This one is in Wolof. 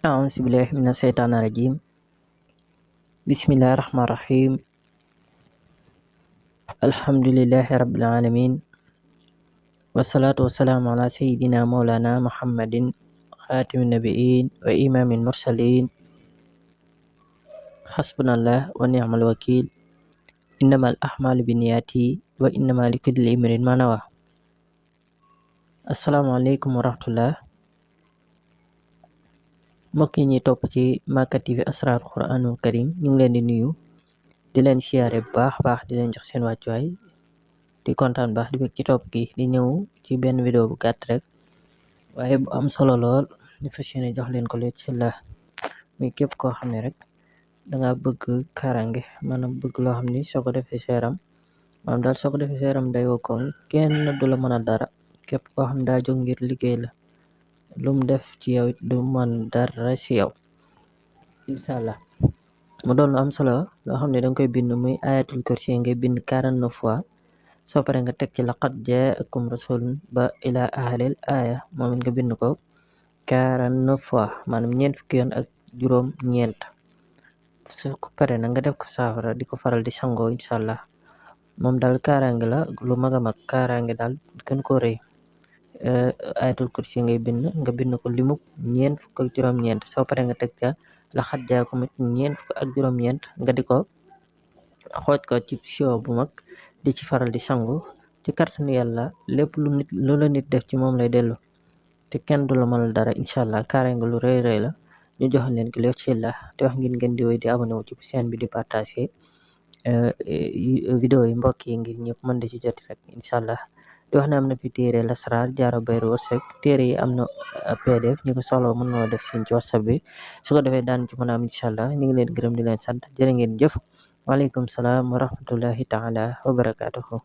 أعوذ بالله من الشيطان الرجيم. بسم الله الرحمن الرحيم. الحمد لله رب العالمين، والصلاة والسلام على سيدنا مولانا محمد خاتم النبيين وإمام المرسلين. حسبنا الله ونعم الوكيل. إنما الأعمال بالنيات وإنما لكل امرئ ما نوى. asalaamaaleykum wa rahmatullah. mbokk yi ñuy topp ci Makka TV Asrar Quranul Karim ñu ngi leen di nuyu di leen siyaare bu baax di leen jox seen wàccuwaay di kontaan baax di bëgg ci topp gi di ñëw ci benn vidéo bu gàtt rek waaye bu am solo lool ñu fas yéene jox leen ko ci la muy képp koo xam ne rek danga bëgg kaaraange, maanaam bëgg loo xam ni soo ko defee sa yaram maanaam daal soo ko defee sa yaram day wokkoon kenn du la mën a dara. képp koo xam daa jóg ngir liggéey la lum def ci yow it du mën dara ci yow incha allah. mu doon lu am solo loo xam ne danga koy bind muy ayatul kursi ngay bind 49 fois. soo paree nga teg ci laqad jaakum rasulun ba ila ahlil aya moom it nga bind ko 49 fois, maanaam ñeent fukki yoon ak juróom ñeent. su ko paree nag nga def ko saafara di ko faral di sangoo incha allah. moom daal kaaraange la lu mag a mag, kaaraange daal gën koo rëy. ayatul kursi ngay bind nga bind ko limub ñeent fukk ak juróom ñeent. soo paree nga teg ca laqad jaakum ñeent fukk ak juróom ñeent nga di ko xooj ko ci siwo bu mag di ci faral di sangu. ci kàttanu yàlla lépp lu la nit def ci moom lay dellu te kenn du la mënal dara incha allah. kaaraange lu rëy rëy la ñu joxal leen ko ci la te wax ngeen di wéy di abonné wu ci chaîne bi di partager vidéo yi mbokk yi ngir ñëpp mën di ci jot rek incha allah. di wax ne am na fi téere lasraar jaaro bayru wërsëg. téere yi am na pdf ñu ko soxla mën noo def seen ci whatsapp bi su ko defee daan ci mën a am incha allah. ñu ngi leen gërëm di leen sant jërë ngeen jëf. waaleykum salaam wa rahmatullahi taala wa barakatuhu.